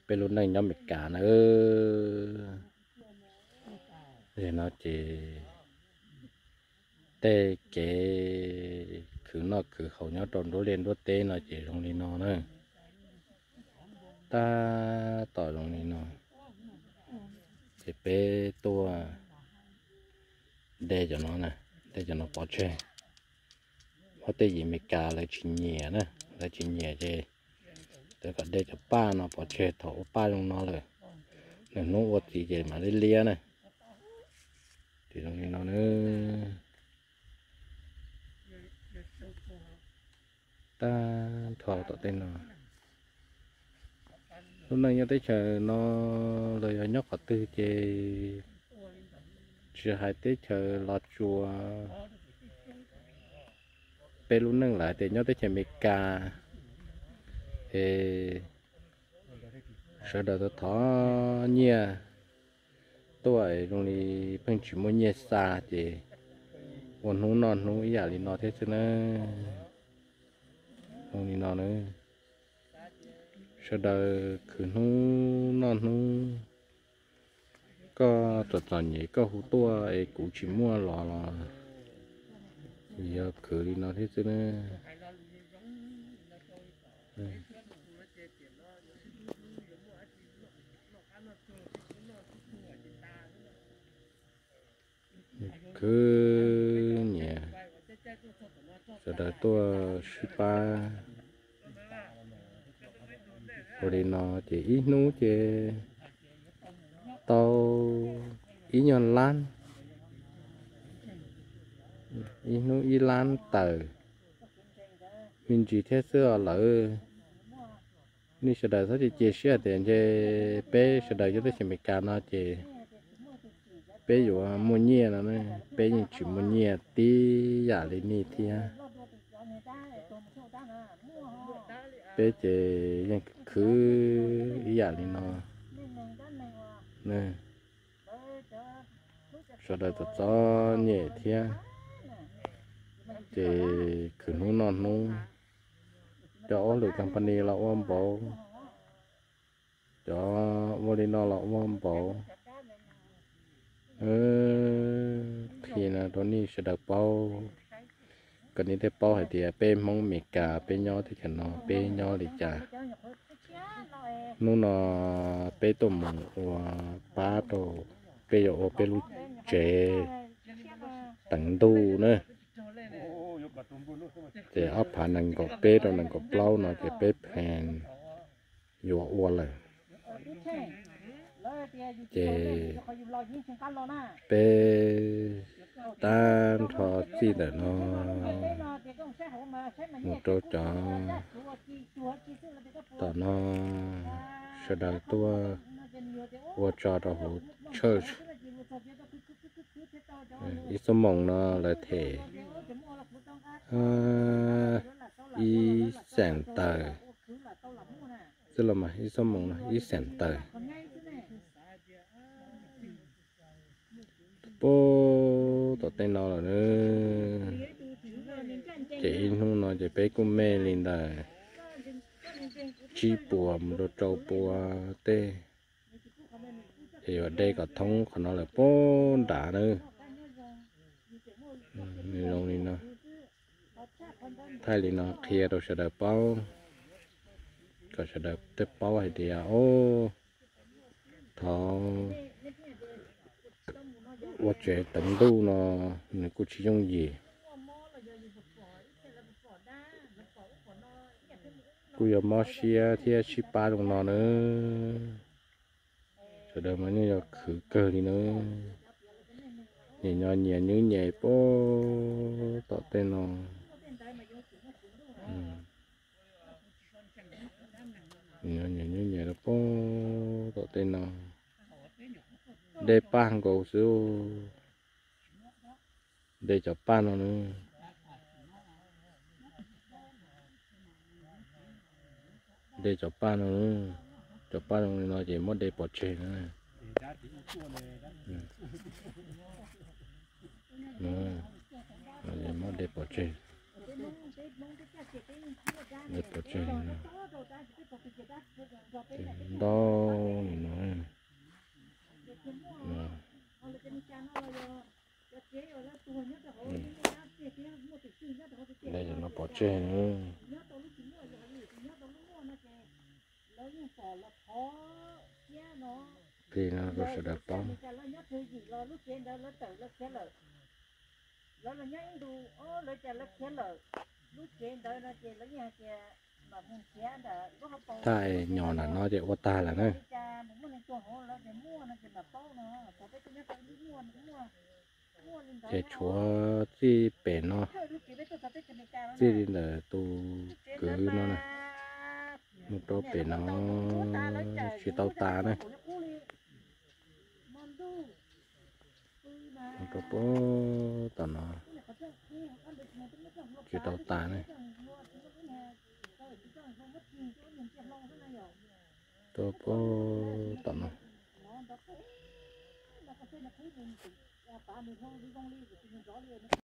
Peb lub neej nyob Amelikas na. Yog no ces tej kev khwv noj khwv haus nyob rau nruab liaj nruab teb no ces zoo li no na. Tab tom zoo li no ces peb tuaj de cov no na, de cov no pov tseg. Muab tej yim Amelikas lawv tsis nyiam na, lawv tsis nyiam ces lawv kom de cov paj no pov tseg thaum ua paj zoo no lawm. Nws hnub ua txiv ces mam liab liab na. Ces zoo li no na. Tag nrho tom tej no. Lub neej nyob teb chaws no los yog nyob qhov twg ces tsis hais teb chaws Los Tsuas, peb lub neej lawm tias nyob teb chaws Amelikas es sawv daws thov nyiaj tuaj zoo li pheej tsis muaj nyiaj xa ces ua hnub noj hnub ib yam li no thiab xwb na. Zoo li no na, sawv daws khwv hnub noj hnub. Koj txom txom nyem koj hu tuaj es kuv tsis muaj los los yog khwv li no thiab xwb na. Khwv nyiam sawv daws tuaj sib pab ua li no ces ib hnub ces tau ib nyuag lab, ib hnub ib lab tawm me ntsis thiab xwb os lawm. Nej sawv daws txhob cia siab tias ntshe peb sawv daws nyob teb chaws Amelikas no ces peb yuav muaj nyiaj no, peb yeej tsis muaj nyiaj tib yam li nej thiab. Peb ces yeej khwv ib yam li no. Sawv daws txom txom nyem thiab ces khwv hnub noj hnub. Cov ob lwm company los ua npaum, cov ua li no los ua npaum. Qhia no rau nej sawv daws paub, kom nej thiaj paub hais tias peb Hmoob Amelikas peb nyob teb chaws no peb nyob li cas. Hnub no peb tuaj mus ua pab rau, peb yuav ua peb lub tsev teev ntuj na. Ces ob phav nees nkaum peb rau nees nkaum plaub no ces peb plan yuav ua lawm. Ces peb tag nrho txij ntawm no mus rau cov tom no sawv daws tuaj ua tso rau hauv church. Ib xuab moos no lawv them ib xees tawm xwb los mas, ib xuab moos no ib xees tawm. Puag tom tej no lawm na. Ces ib hnub no ces peb kuj me li ntawm tsib puas mus rau rau pua tej. Ces yuav de kom thoob qhov no lawm puag nrad na. Nws zoo li no, thaij li no qhia rau sawv daws paub, kom sawv daws thiaj paub hais tias o, thov ua tsev teev ntuj no nws kuj tsis yooj yim, kuj yog mob siab thiab sib pab zoo no na. Sawv daws mas yeej yog khwv kawg li na. Nyias nyob nyias nyub nyem puag tom tej no. Nyias nyob nyias nyub nyem puag tom tej no. De paj nkaus xwb. De cov paj no na. De cov paj no, cov paj zoo li no ces muab de pov tseg na. Muab de pov tseg. Pov tseg li no, ntau li no. Li no pov tseg na. Plig no rau sawv daws paub. Thaij nyo nram no ces ua tag lawm na. Ces tshuav txij pem no, txij li ntawm tus kwv no na, mus rau pem no tsis tau tas na. Mus rau pem tom no tsis tau tas ne. Rau pem tom no.